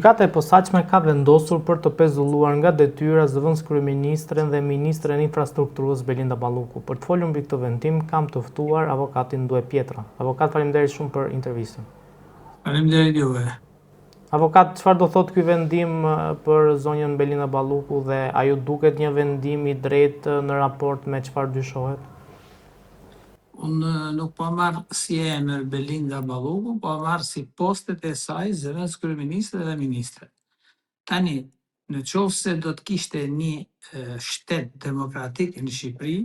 Gjykata e Posaçme ka vendosur për të pezulluar nga detyra zëvendëskryeministren dhe ministren e Infrastrukturës Belinda Balluku. Për të folur mbi këtë vendim, kam të ftuar avokatin Ndue Pjetra. Avokat, faleminderit shumë për intervistën. Faleminderit juve. Avokat, çfarë do thotë ky vendim për zonjën Belinda Balluku dhe a ju duket një vendim i drejtë në raport me çfarë dyshohet? Unë nuk po marr si emër Belinda Balluku, po marr si postet e saj zëvendëskryeministre dhe ministre. Tani, në qoftë se do të kishte një shtet demokratik në Shqipëri,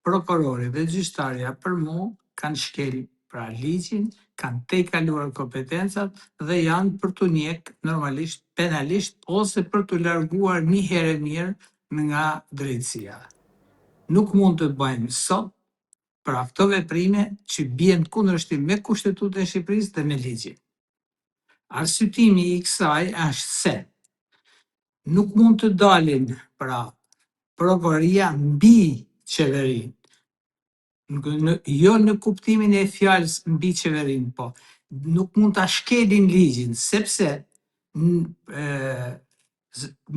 prokurori dhe gjyqtarja për mu kanë shkel pra ligjin, kanë tejkaluar kompetencat dhe janë për t'u njek normalisht penalisht ose për t'u larguar një herë e mirë nga drejtësia. Nuk mund të bëjmë sot pra këto veprime që bien në kundërshtim me Kushtetutën e Shqipërisë dhe me ligjin. Arsyetimi i kësaj është se nuk mund të dalin pra prokuroria mbi qeverinë. Në, jo në kuptimin e fjalës mbi qeverinë, po nuk mund ta shkelin ligjin sepse e,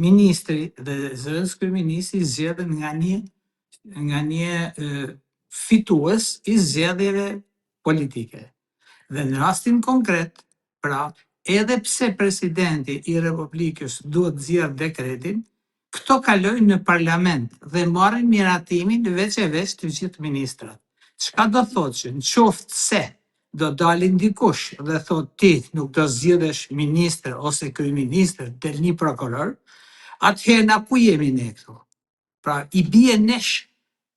ministri dhe zëvendëskryeministri zgjedhen nga një nga një e, fitues i zgjedhjeve politike. Dhe në rastin konkret, pra, edhe pse presidenti i Republikës duhet nxjerr dekretin, këto kalojnë në parlament dhe marrin miratimin veç e veç të gjithë ministrat. Çka do thotë që në qoftë se do dalin dikush dhe thotë ti nuk do zgjidhesh ministër ose kryeministër, del një prokuror, atëherë na ku jemi ne këtu? Pra i bie nesh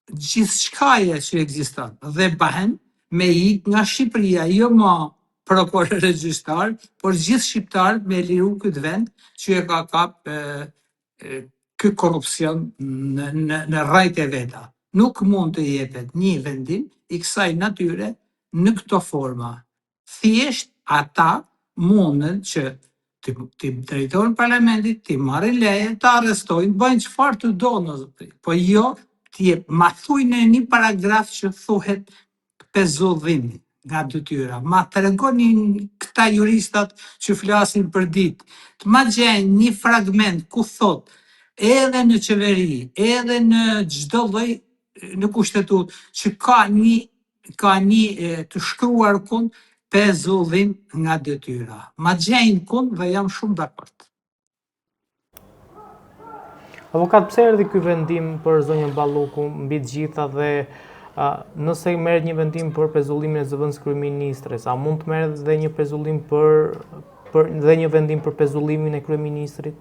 gjithçkaje që ekziston dhe bëhen me ik nga Shqipëria, jo ma prokurorë e gjyqtar, por gjithë shqiptarët me liru këtë vend që e ka kap e, e, ky korrupsion në, në, në rrajt e veta. Nuk mund të jepet një vendim i kësaj natyre në këto forma. Thjesht ata mundën që t'i, t'i drejtohen parlamentit, t'i marrin leje, të arrestojnë, bëjnë çfarë të donë, po jo ti ma thuj në një paragraf që thuhet pezullim nga detyra. Ma tregoni këta juristat që flasin për ditë, të ma gjejnë një fragment ku thot edhe në qeveri, edhe në çdo lloj në kushtetutë që ka një ka një të shkruar kun pezullim nga detyra. Ma gjejnë kun dhe jam shumë dakord. Avokat, pse erdhi ky vendim për zonjën Balluku mbi të gjitha dhe nëse merret një vendim për pezullimin e zëvendëskryeministres, a mund të merret dhe një pezullim për për dhe një vendim për pezullimin e kryeministrit?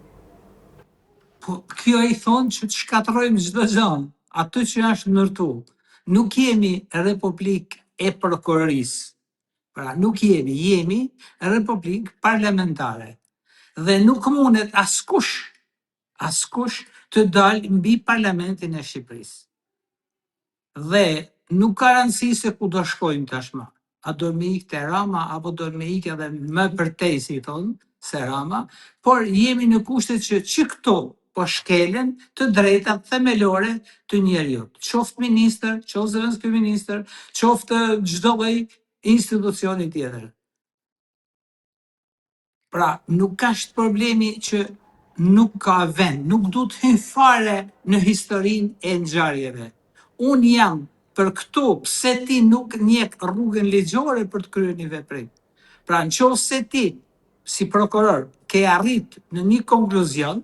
Po kjo i thonë që të shkatërrojmë çdo gjë, atë që është ndërtu. Nuk jemi republikë e prokurorisë. Pra nuk jemi, jemi republikë parlamentare. Dhe nuk mundet askush askush të dalë mbi parlamentin e Shqipërisë. Dhe nuk ka rëndësi se ku do shkojmë tashmë. A do me ikë te Rama, apo do me ikë edhe më përtej, si thonë, se Rama, por jemi në kushte që që këto po shkelen të drejtat themelore të njeriut, qoftë ministër, qoftë zëvendëskryeministër, qoftë çdo lloj institucioni tjetër. Pra, nuk është problemi që nuk ka vend, nuk du të hyj fare në historinë e ngjarjeve. Unë jam për këto, pse ti nuk njek rrugën ligjore për të kryer një veprim. Pra, në qoftë se ti, si prokuror, ke arrit në një konkluzion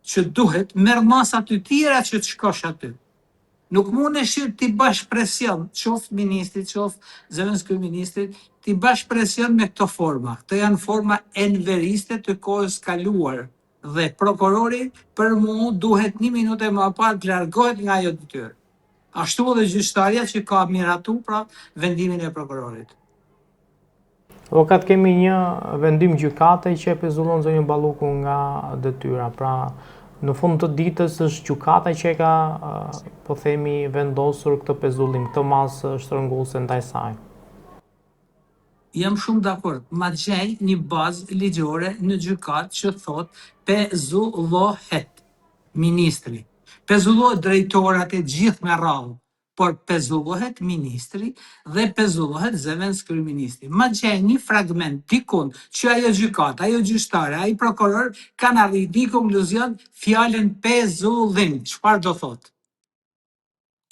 që duhet merr masa të tjera që të shkosh aty. Nuk mundesh që t'i bash presion, qoftë ministrit, qoftë zëvendëskryeministrit, t'i bash presion me këto forma. Këto janë forma enveriste të kohës kaluar dhe prokurori për mu duhet një minutë e më parë të largohet nga ajo detyrë. Ashtu edhe gjyqtarja që ka miratu pra vendimin e prokurorit. Avokat kemi një vendim gjykate që e pezullon zonjën Balluku nga detyra. Pra, në fund të ditës është gjykata që e ka, po themi, vendosur këtë pezullim, këtë masë shtrënguese ndaj saj. Jam shumë dakord. Ma gjej një bazë ligjore në gjykatë që thot pezullohet ministri. Pezullohet drejtorat e gjithë me radhë. Por pezullohet ministri dhe pezullohet zëvendëskryeministri. Ma gjej një fragment dikund që ajo gjykatë, ajo gjyqtare, ai prokuror kanë arrit një konkluzion fjalën pezullim. Çfarë do thotë?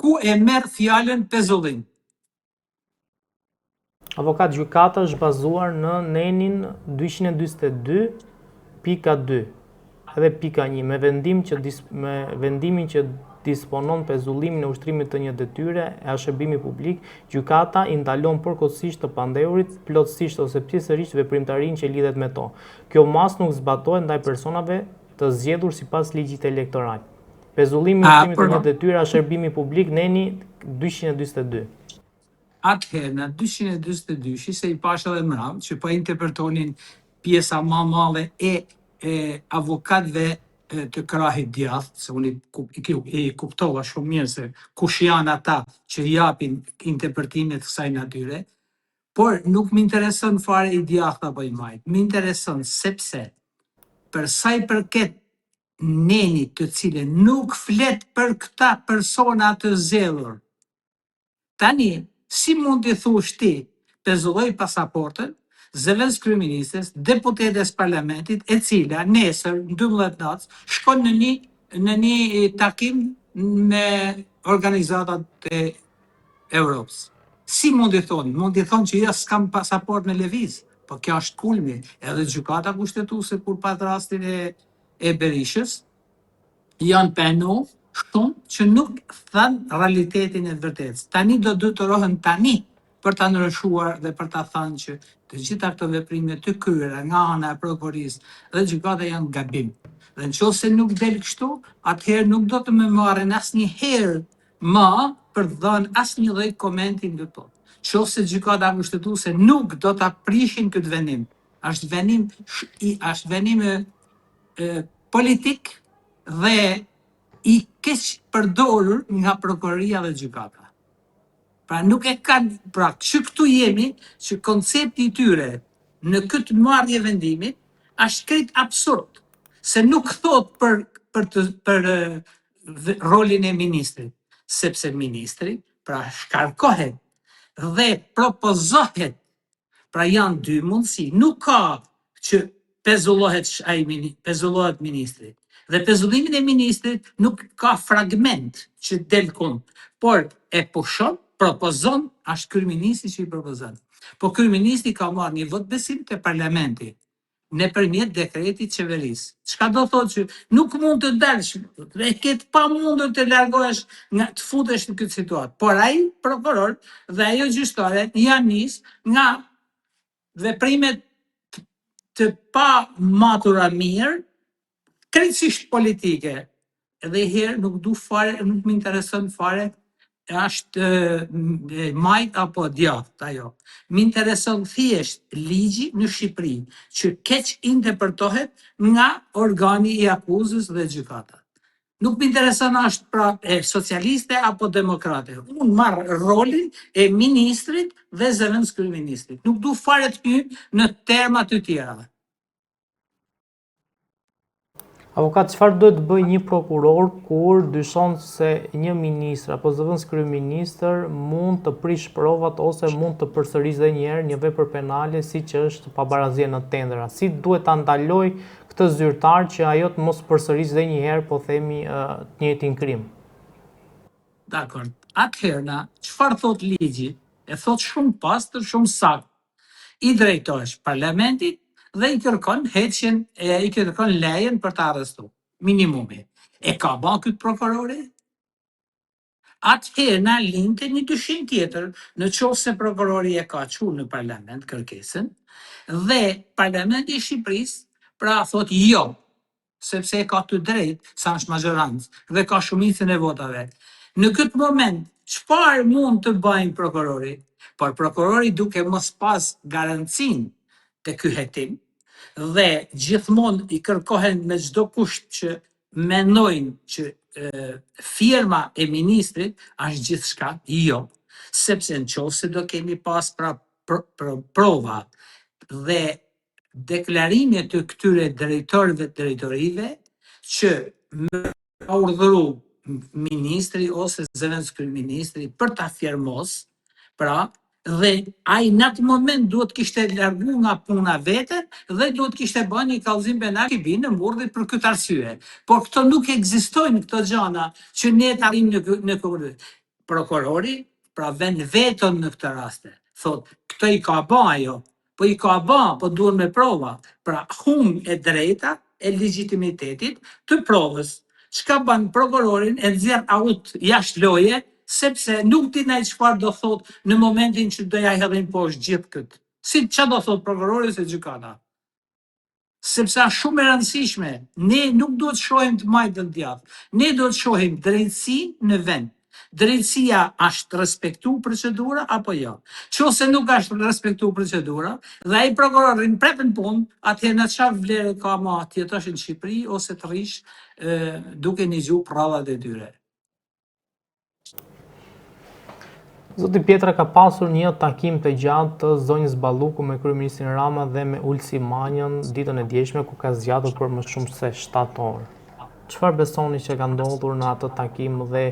Ku e merr fjalën pezullim? Avokat gjykata është bazuar në nenin 242 pika 2 edhe pika 1 me vendim që dis, me vendimin që disponon pezullimin e ushtrimit të një detyre a shërbimi publik, gjykata i ndalon përkohësisht të pandehurit plotësisht ose pjesërisht veprimtarinë që lidhet me to. Kjo masë nuk zbatohet ndaj personave të zgjedhur sipas ligjit elektoral. Pezullimi i ushtrimit të një detyre a shërbimi publik neni 242. Atëherë në 242-shi, se i pashë edhe mbrëmë, që po interpretonin pjesa ma madhe e, e avokatëve të krahit djathtë, se unë i, i, i kuptova shumë mirë se kush janë ata që japin interpretime të kësaj natyre, por nuk më intereson fare i djathtë apo i majtë, më intereson sepse për sa i përket nenit të cilën nuk flet për këta persona të zgjedhur, Tani, si mund t'i thush ti, pezulloj pasaportën, zëvendëskryeministres, deputetes parlamentit, e cila nesër në 12 natës shkon në një në një takim me organizatat e Evropës. Si mund t'i thonë? Mund t'i thonë që jo s'kam pasaportë me lëviz. Po kjo është kulmi. Edhe gjykata kushtetuese kur pat rastin e e Berishës, janë penu shumë që nuk thanë realitetin e vërtetës. Tani do detyrohen tani për ta ndryshuar dhe për ta thënë që të gjitha këto veprime të kryera nga ana e prokurorisë dhe gjykata janë gabim. Dhe në qoftë se nuk del kështu, atëherë nuk do të më marrin asnjëherë më për të dhënë asnjë lloj komenti në to. Qoftë se gjykata kushtetuese nuk do ta prishin këtë vendim. Është vendim është vendim e, politik dhe i keq përdorur nga prokuroria dhe gjykata. Pra nuk e kanë, pra që këtu jemi që koncepti i tyre në këtë marrje vendimit është krejt absurd, se nuk thot për për të për rolin e ministrit, sepse ministri pra shkarkohet dhe propozohet Pra janë dy mundësi, nuk ka që pezullohet ai pezullohet ministri. Dhe pezullimin e ministrit nuk ka fragment që del kund, por e pushon, propozon, është kryeministri që i propozon. Po kryeministri ka marrë një votëbesim te parlamenti nëpërmjet dekretit qeverisë. Çka do thotë që nuk mund të dalësh, e ke të pamundur të largohesh nga të futesh në këtë situatë. Por ai prokuror dhe ajo gjyqtare janë nis nga veprimet të pa matura mirë, krejtësisht politike. Edhe i herë nuk du fare, nuk më intereson fare është e majt apo djathtë ajo. Më intereson thjesht ligji në Shqipëri që keq interpretohet nga organi i akuzës dhe gjykata. Nuk më intereson është pra e socialiste apo demokrate. Unë marr rolin e ministrit dhe zëvendëskryeministrit. Nuk du fare të hyj në terma të tjera. Avokat, çfarë duhet të bëjë një prokuror kur dyshon se një ministër apo zëvendëskryeministër mund të prishë provat ose mund të përsërisë edhe një herë një vepër penale siç është pabarazia në tendera? Si duhet ta ndalojë këtë zyrtar që ajo të mos përsërisë edhe një herë, po themi, të njëjtin krim? Dakord. Atëherë na, çfarë thotë ligji? E thotë shumë pastër, shumë saktë. I drejtohesh parlamentit dhe i kërkon heqjen e i kërkon lejen për ta arrestu. Minimumi. E ka ba këtë prokurori? Atëherë na linte një dyshim tjetër, në qoftë se prokurori e ka çu në parlament kërkesën dhe parlamenti i Shqipërisë pra thotë jo, sepse e ka të drejtë sa është mazhorancë dhe ka shumicën e votave. Në këtë moment, çfarë mund të bëjnë prokurori? Por prokurori duke mos pas garancinë te ky hetim dhe gjithmonë i kërkohen me çdo kusht që mendojnë që e, firma e ministrit është gjithçka, jo, sepse në qoftë se do kemi pas pra pro, pro, prova dhe deklarime të këtyre drejtorëve të drejtorive që më ka urdhëru ministri ose zëvendëskryeministri për ta firmos, pra dhe ai në atë moment duhet kishte largu nga puna veten dhe duhet kishte bërë një kallëzim penal i bin në murdhit për këtë arsye. Por këto nuk ekzistojnë këto gjana që ne të arrijmë në në këtë. Prokurori pra ven veton në këtë raste. Thot, këto i ka ba ajo, po i ka ba, po duhen me prova. Pra hum e drejta e legjitimitetit të provës. Çka ban prokurorin e nxjerr out jashtë loje, sepse nuk di ai çfarë do thot në momentin që do ja hedhin poshtë gjithë këtë. Si ç'a do thot prokurori se gjykata? Sepse është shumë e rëndësishme. Ne nuk duhet të shohim të majtë dhe të djathtë. Ne duhet të shohim drejtësinë në vend. Drejtësia është respektu procedura apo jo? Qose nuk është respektu procedura dhe ai prokuror rrin prapë në punë, atëherë në çfarë vlere ka ma të jetosh në Shqipëri ose të rrish e, duke nigju prrallat e tyre. Zoti Pjetra ka pasur një takim të gjatë të zonjës Balluku me kryeministrin Rama dhe me Ulsi Manjën ditën e djeshme ku ka zgjatur për më shumë se 7 orë. Çfarë besoni që ka ndodhur në atë takim dhe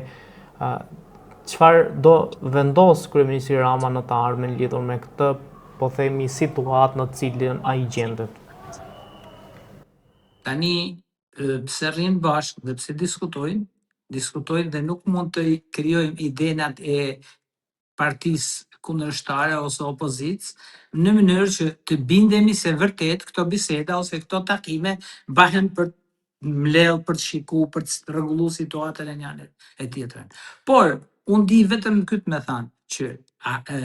çfarë do vendos kryeministri Rama në të ardhmen lidhur me këtë, po themi, situatë në të cilën ai gjendet? Tani pse rrinë bashkë dhe pse diskutojnë, diskutojnë dhe nuk mund të krijojmë idenat e partisë kundërshtare ose opozitës në mënyrë që të bindemi se vërtet këto biseda ose këto takime bëhen për të mbledh, për të shiku, për të rregullu situatën e njërin e tjetrën. Por, unë di vetëm këtë me thanë, që a, e,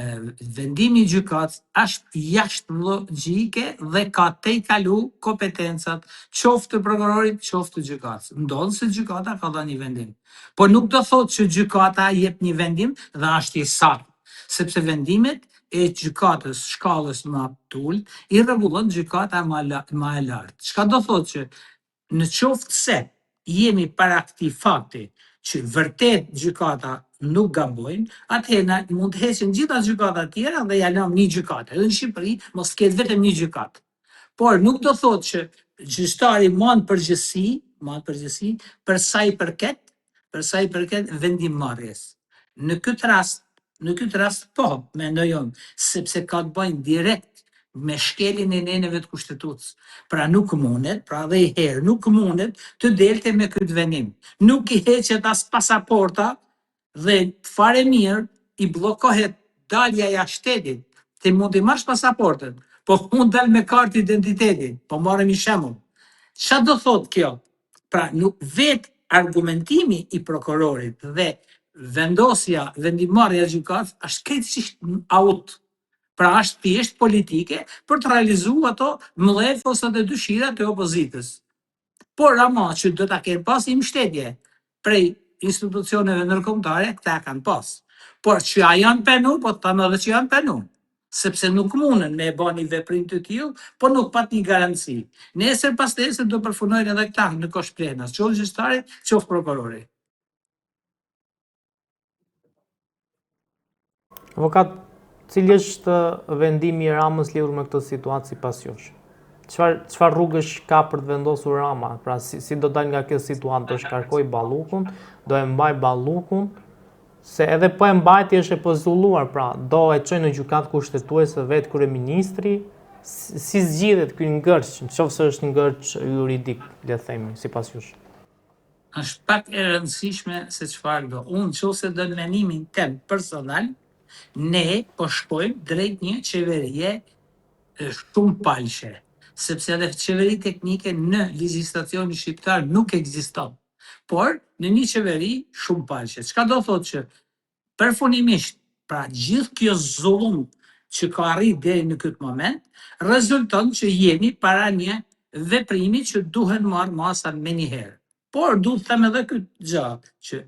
vendimi i gjykatës është jashtë logjike dhe ka tejkalu kompetencat qoftë të prokurorit, qoftë të gjykatës. Ndodhë se gjykata ka dhënë një vendim. Por nuk do thotë që gjykata jep një vendim dhe është i saktë, sepse vendimet e gjykatës shkallës më të ulët i rregullon gjykata më la, më e lartë. Çka do thotë që në qoftë se jemi para këtij fakti që vërtet gjykata nuk gabojnë, atëherë na mund të heqin gjitha gjykatat tjera dhe ja lëmë një gjykatë. Edhe në Shqipëri mos ketë vetëm një gjykatë. Por nuk do thotë që gjyqtari mban përgjegjësi, mban përgjegjësi për sa i përket, për sa i përket vendimmarrjes. Në këtë rast, në këtë rast po, mendoj unë, sepse ka të bëjnë direkt me shkeljen e neneve të kushtetutës. Pra nuk mundet, pra edhe i herë nuk mundet të delte me këtë vendim. Nuk i heqet as pasaporta dhe fare mirë i bllokohet dalja jashtë shtetit. Ti mund t'i marrësh pasaportën, po mund dal me kartë identiteti, po marrim një shembull. Çka do thotë kjo? Pra nuk vet argumentimi i prokurorit dhe vendosja, vendimmarrja e gjykatës është krejtësisht out. Pra është thjesht politike për të realizuar ato mllef ose ato dëshirat e opozitës. Por ama që do ta kenë pas një mbështetje prej institucioneve ndërkombëtare, këta e kanë pas. Por që a janë penu, po të them edhe që janë penu sepse nuk mundën me e ba një veprim të tillë, po nuk pat një garanci. Nesër pas nesër do përfunojnë edhe këta në kosh plenas, qoftë gjyqtari, qoftë prokurori. Avokat, cili është vendimi i Ramës lidhur me këtë situatë sipas jush? Çfarë çfarë rrugësh ka për të vendosur Rama? Pra si, si do dalë nga kjo situatë, do shkarkojë Ballukun, do e mbajë Ballukun, se edhe po e mbajti është e pezulluar, pra do e çojë në gjykatë kushtetuese vetë kryeministri, si, si zgjidhet ky ngërç, në qoftë se është ngërç juridik, le të themi, sipas jush. Është pak e rëndësishme se çfarë do. Unë nëse do në mendimin tem personal, ne po shkojmë drejt një qeverie shumë palshe, sepse edhe qeveri teknike në legjislacionin shqiptar nuk ekziston. Por në një qeveri shumë palshe. Çka do thotë që përfundimisht, pra gjithë kjo zullum që ka arrit deri në këtë moment, rezulton që jemi para një veprimi që duhen marrë masa menjëherë. Por du të them edhe këtë gjë që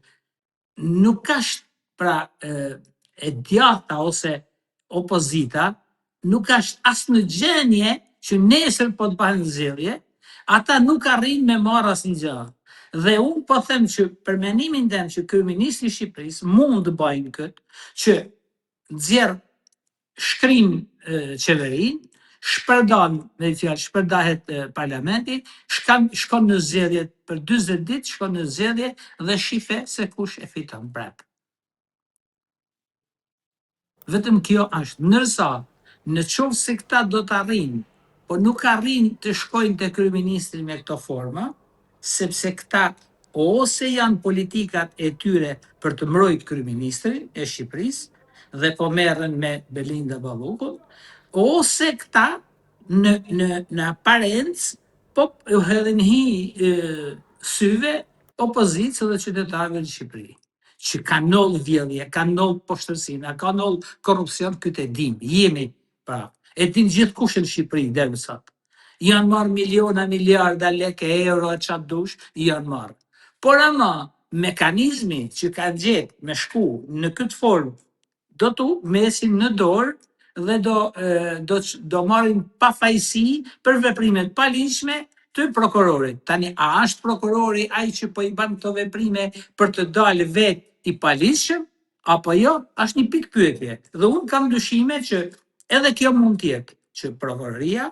nuk është pra e, e djathta ose opozita nuk është as në gjendje që nesër po të bëhen zgjedhje, ata nuk arrijnë me marrë asnjë gjë. Dhe unë po them që për mendimin tim që kryeministri i Shqipërisë mund të bëjnë këtë, që nxjerr shkrim qeverinë Shpërndan, me një fjalë, shpërndahet parlamenti, shkan, shkon në zgjedhje për 40 ditë, shkon në zgjedhje dhe shife se kush e fiton prapë. Vetëm kjo është. Ndërsa, në qoftë se këta do të arrijnë, po nuk arrijnë të shkojnë te kryeministri me këto forma, sepse këta ose janë politikat e tyre për të mbrojt kryeministrin e Shqipërisë dhe po merren me Belinda Ballukun, ose këta në në në aparencë po u hedhin hi syve opozitës dhe qytetarëve në Shqipëri. Që ka ndodhur vjedhje, ka ndodhur poshtërsina, ka ndodhur korrupsion, këtë e dim, jemi pra, e din gjithkush në Shqipëri deri më sot. Janë marrë miliona, miliarda lekë, euro, e ça dush, janë marrë. Por ama, mekanizmi që kanë gjetë me shku në këtë formë do t'u mesin në dorë dhe do do do marrin pafajësi për veprime të paligjshme të prokurorit. Tani a është prokurori ai që po i ban këto veprime për të dalë vetë i paligjshëm apo jo, është një pikëpyetje. Dhe unë kam dyshime që edhe kjo mund të jetë që prokuroria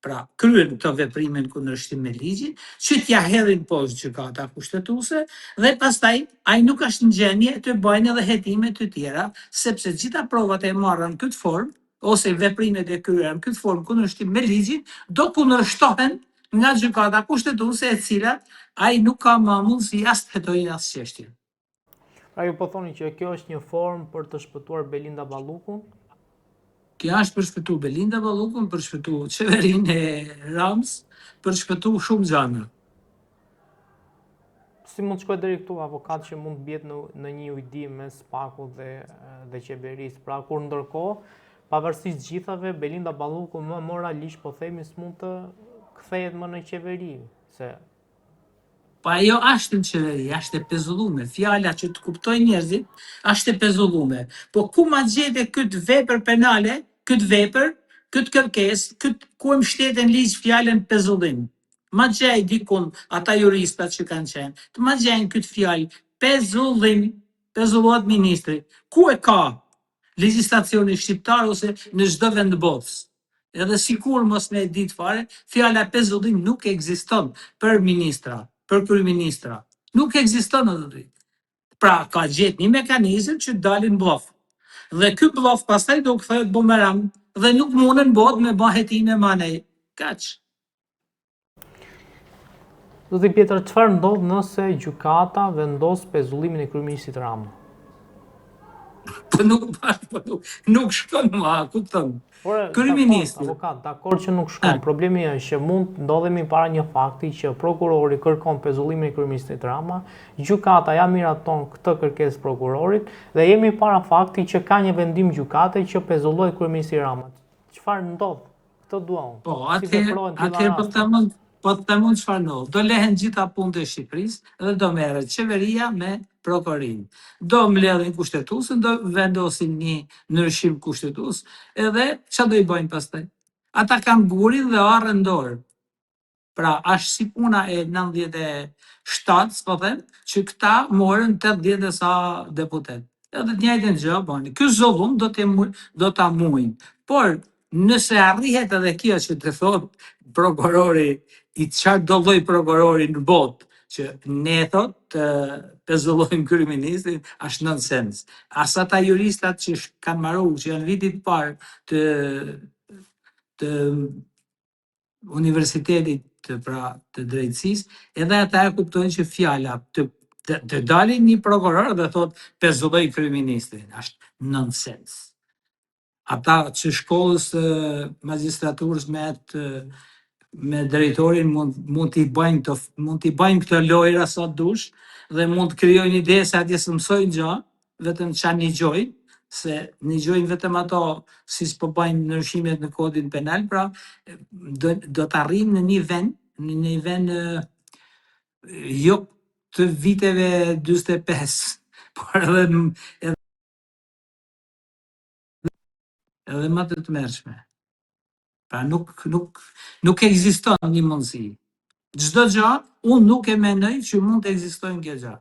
pra kryen këto veprime në kundërshtim me ligjin, që t'ja hedhin poshtë gjykata kushtetuese dhe pastaj ai nuk është në gjendje të bëjnë edhe hetime të tjera, sepse gjitha provat e marra në këtë formë ose veprimet e kryera në këtë formë kundërshtim me ligjin do kundërshtohen nga gjykata kushtetuese e cila ai nuk ka më mundësi as të hetojë as çështjen. Pra ju po thoni që kjo është një formë për të shpëtuar Belinda Ballukun? Kjo është për shpëtuar Belinda Ballukun, për shpëtuar qeverinë e Ramës, për shpëtuar shumë gjana. Si mund të shkojë deri këtu avokat që mund të bihet në në një ujdi mes SPAK-ut dhe dhe qeverisë? Pra kur ndërkohë, pavarësisht gjithave, Belinda Balluku më moralisht po themi s'mund të kthehet më në qeveri, se Po ajo është në qeveri, është e pezullume. Fjala që të kuptojnë njerëzit, është e pezullume. Po ku ma gjete këtë vepër penale, këtë vepër, këtë kërkesë, këtë ku e mbështeten ligj fjalën pezullim? Ma gjej dikun ata juristat që kanë qenë, të ma gjejnë këtë fjalë pezullim, pezullohet ministri. Ku e ka legjislacioni shqiptar ose në çdo vend të botës? Edhe sikur mos me e ditë fare, fjala pezullim nuk ekziston për ministra, për kryeministra. Nuk ekziston o zotëri. Pra, ka gjetë një mekanizëm që dalin bllof. Dhe ky bllof pastaj do kthehet bumerang dhe nuk munden botë me ba hetime më anej. Kaq. Zoti Pjetra, çfarë ndodh nëse gjykata vendos pezullimin e kryeministrit Rama? Po nuk po nuk, nuk shkon më, kupton. Por kryeministri, avokat, dakord që nuk shkon. Problemi është që mund të ndodhemi para një fakti që prokurori kërkon pezullimin e kryeministrit Rama, gjykata ja miraton këtë kërkesë prokurorit dhe jemi para fakti që ka një vendim gjykate që pezullohet kryeministri Rama. Çfarë ndodh? Këtë dua unë. Po, atëherë, atëherë po të them unë, po të them unë çfarë ndodh. Do lehen gjitha punët e Shqipërisë dhe do merret qeveria me prokurorinë. Do mbledhin kushtetuesën, do vendosin një ndryshim kushtetues, edhe ça do i bëjnë pastaj? Ata kanë gurin dhe arrën në dorë. Pra, është si puna e 97, po them, që këta morën 80 e sa deputet. Edhe të njëjtën gjë bëni. Ky zullum do të do ta mujnë. Por nëse arrihet edhe kjo që të thot prokurori i çfarë do lloj prokurori në botë, që ne thot të pezullojmë kryeministrin, është nonsens. As ata juristat që kanë maru, që janë vitit parë të të universitetit të pra të drejtësisë, edhe ata e kuptojnë që fjala të të, të dalin një prokuror dhe thot pezulloj kryeministrin, është nonsens. Ata që shkollës së magjistraturës me atë me drejtorin mund mund t'i bëjnë këto mund t'i bëjnë këto lojra sa dush dhe mund të krijojnë ide se atje s'mësojnë gjë, vetëm ça nigjojnë, se nigjojnë vetëm ato si s'po bëjnë ndryshimet në kodin penal, pra do do të arrijmë në një vend, në një vend jo të viteve 45, por edhe edhe edhe më të tmerrshme. Pra nuk nuk nuk ekziston një mundësi. Çdo gjë, unë nuk e mendoj që mund të ekzistojë kjo gjë.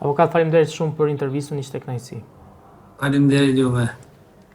Avokat, faleminderit shumë për intervistën, ishte kënaqësi. Faleminderit juve.